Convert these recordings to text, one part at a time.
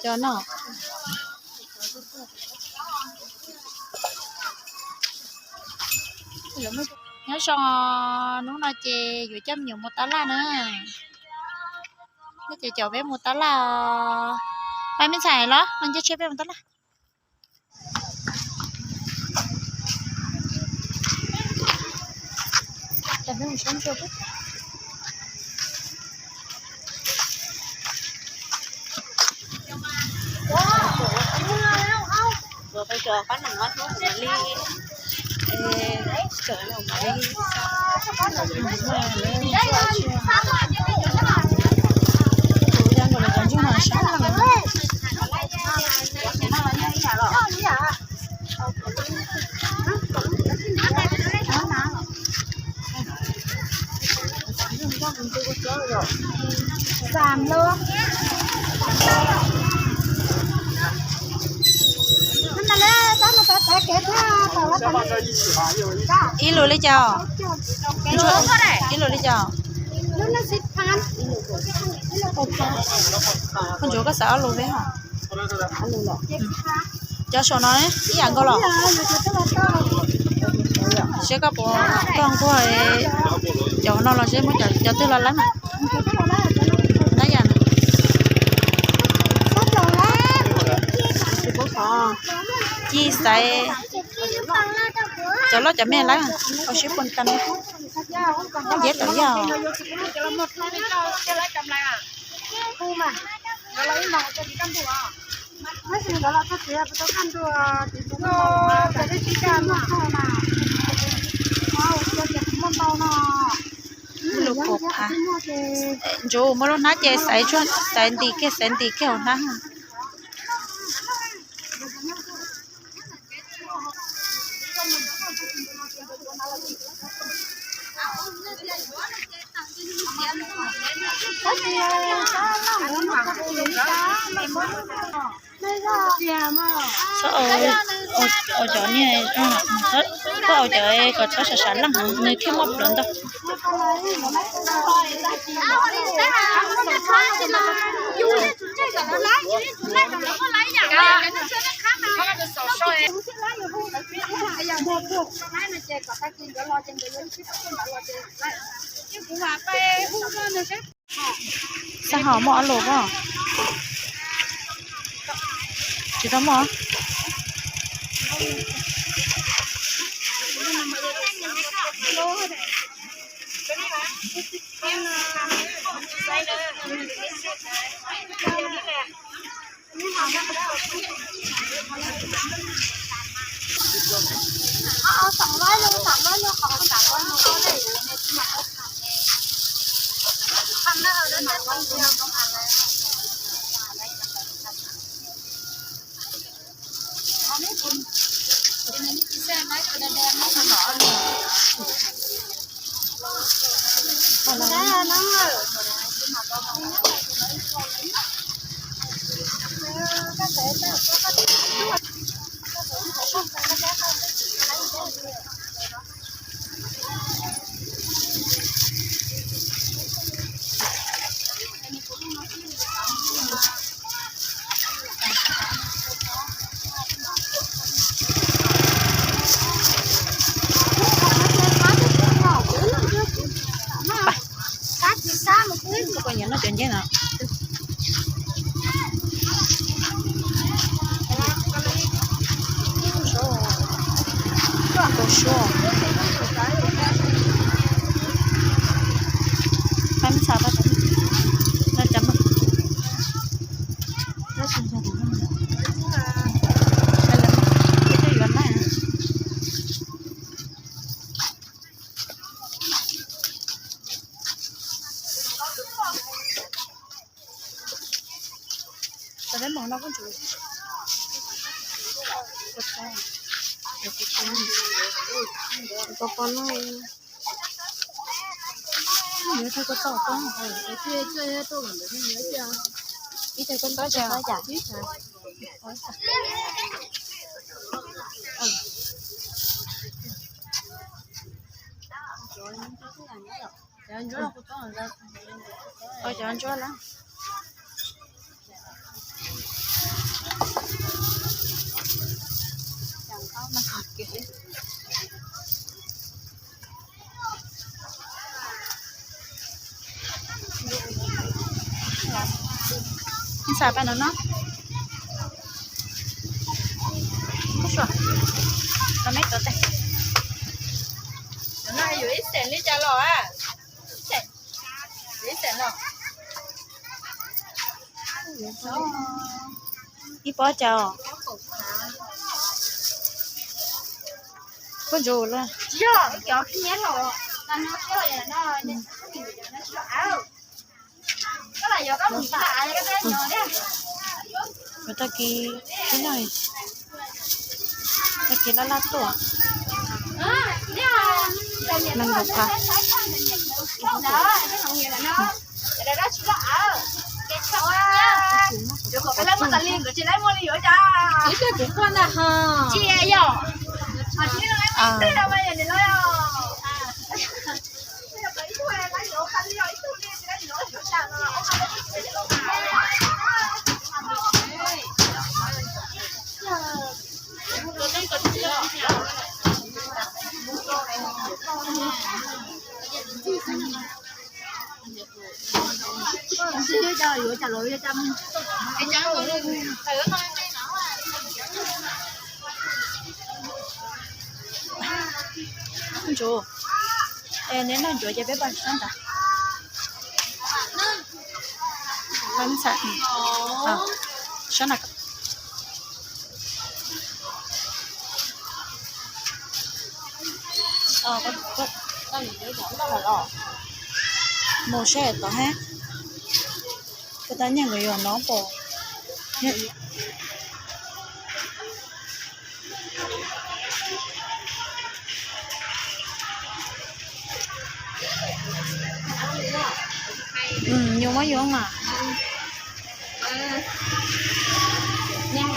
Cov no. Nyob zoo, hnub no ces yuav coj me nyuam mus tab laj na. Ces coj peb mus tab laj os. Pab me ntxhais los no nce tsheb peb mus tab laj. Ib lus li cas? Ib lus li cas? Koj ntsuav koj xav ob lus peb hos. Cov saum no ib yam nkaus los? Seb koj puas, koj nquag cov no los seb muab cov twg los laib mas. Tab yam ci xaiv cov loj cov me laib, koj sib puag ta nceb tau yaj. Lub kaum phav. Ntsuav muaj lub hnab ces xaiv, xaiv nti kiag, xaiv nti kiag hauv hnab. Txhob ua cov niag, koj ua cov kom txhob sav sav leej heev, nws thiaj muaj plhuav ntau. Xab hos muaj ob lus pob? Tsis tau muaj. Koj nyiam noj cov nceb no. Koj tus suav. Pab xav pab, no cov mog. Ib tug yuav laj. Cov ntsuab lawm. Xav pab no no. Los me tod tes. No yuav ib xeem li cas los? Ib xeem los. Ib pob cas? Pob ntsuas los. Tag kis, tag kis laj laj tuaj. Nees nkaum phav. Ntsuav, neb noj ntsuav ces peb pab sab ntawd. Sab na. Mus saib tom hab, koj tab nyeej nkawd yuav no pom. Nyuam muab yuav mas.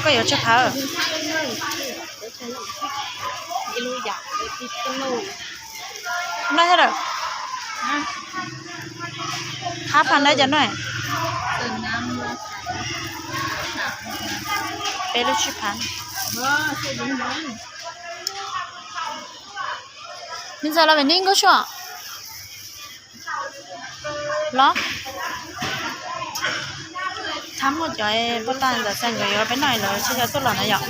Koj yuav tsawg phav? No thiab lawm. Hab phav ntawd cov no. Peb lub tsib phav. Me ntxhais los pem neb nkauj suab los. Thab muaj cov poj tag ntawd xav nkawd yuav peb noj lawv tsis yog tuaj los na yom.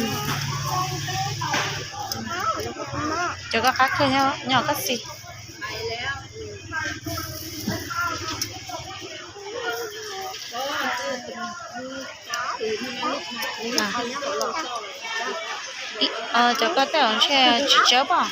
Cov koj qab kawg nyob koj xis. Cov koj tej zaum ntshe tsis tsawb pob.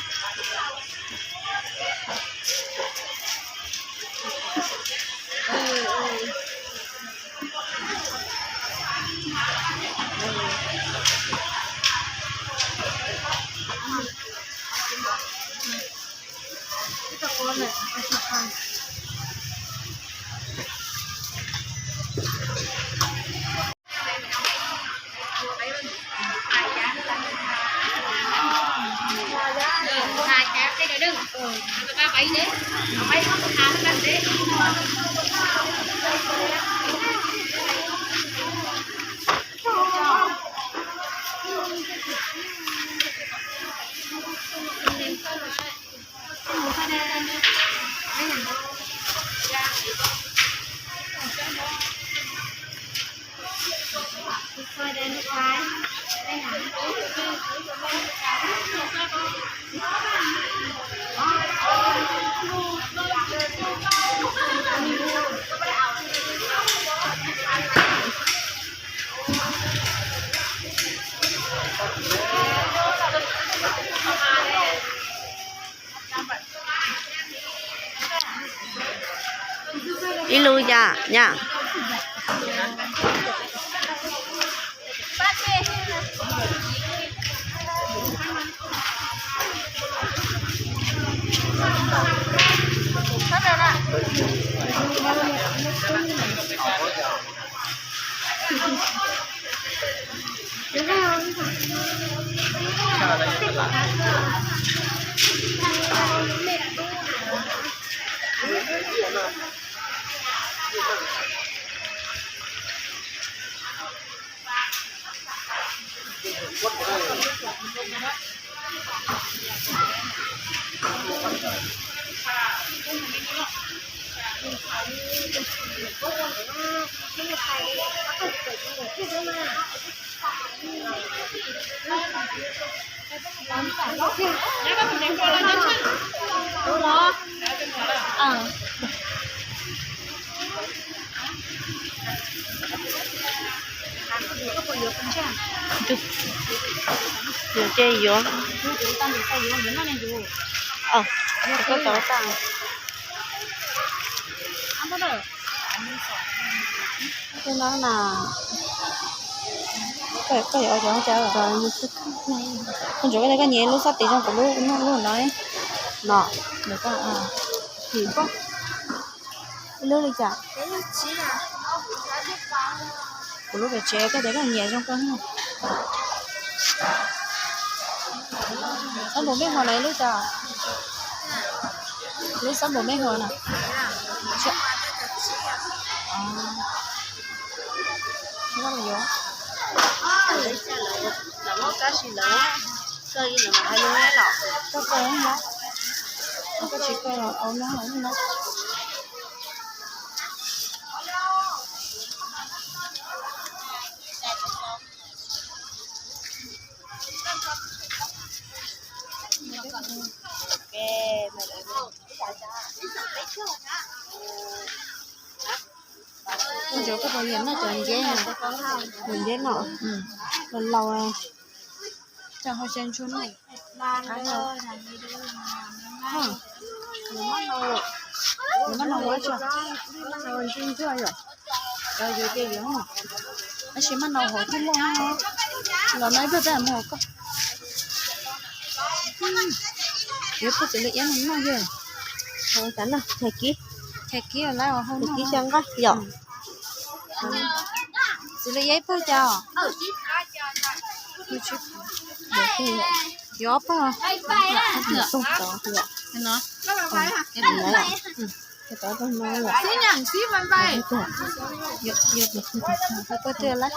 Ib lub yam nyam. Yuav ces yuav. Koj tau tag. Koj na, koj yuav ua cov cas? Koj ntsuas koj nyiam lub sab tis zoo kuv lub, lub no. No, ib lub li cas? Kuv lub pem tsev, koj tias koj nyiam zoo koj. Xab npum mej hua no ib lub cas? Lub xab npum mej hua no. Koj tsis koj los au no. Ntsuas koj puas nyiam noj cov nceb, cov nceb no, laus laus, cov hau xya ntsuag no. Yuav maj nau ua tso, ntsuag ntsuag yom. Yuav ces yuav, tab sis maj nau hauv thiaj muaj, los no ib pliag peb mus hauv koj. Yuav pub txiv lws iab no noj yog. Hau tas no, thais kib. Thais kib lawm, hau kib xyaw nqaij yom. Txiv lws iab ib pawg cas? Yuav ob pawg. Xib nyeem xib vaj npaim. Pawg twg lawm?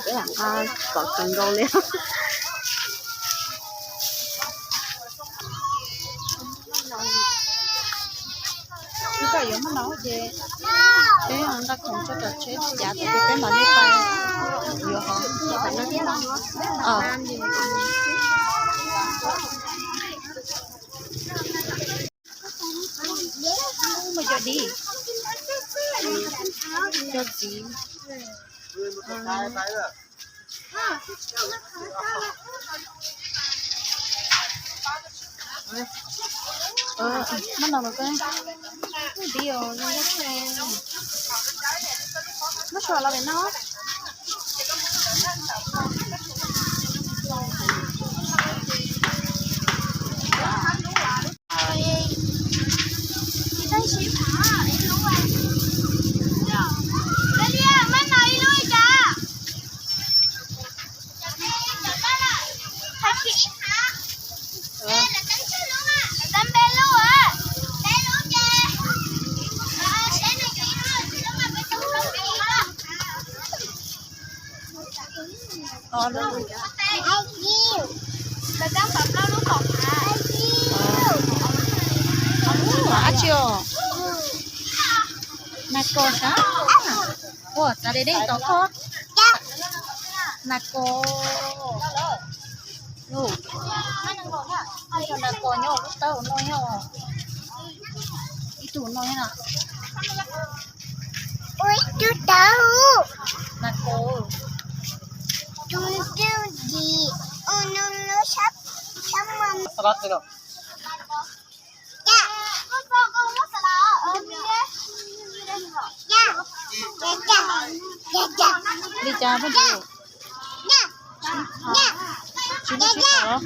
Peb lam nqa kom kawg nkaus li. Koj yuav maj nau ces peb nqa khoom tso tom tsheb, yav tas ces peb mam li pais yuav hov. Mus cov di, cov txiv. Maj nau los koj, di os, maj sua los pem no. Ab tsi os, nas kos sav, ua tas de de tom koj, nas kos, nas kos nyob lub tawb no nyob, ib tug no na. Ua ib tug tawb. Nas kos. Tus ntawd yim, ua no lub sab, sab mos. Li cas phooj ywg? Tsis muaj sib pom los?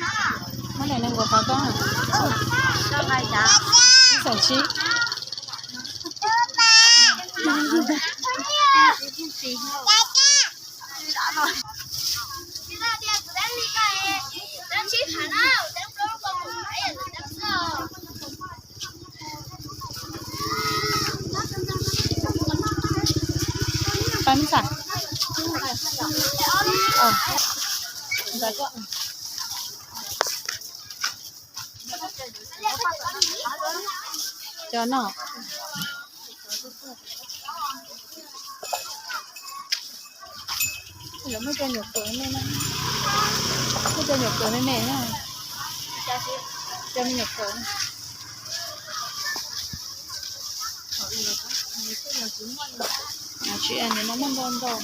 Muab niam nees nkaum qhov koj. Ib xeem tsib. Pab mib xas. Cov no. Lawv muaj cov nyuam qhuav me me, muaj cov nyuam qhuav me me na. Cov me nyuam qhuav. Tsis, nim no muaj ntau ntau.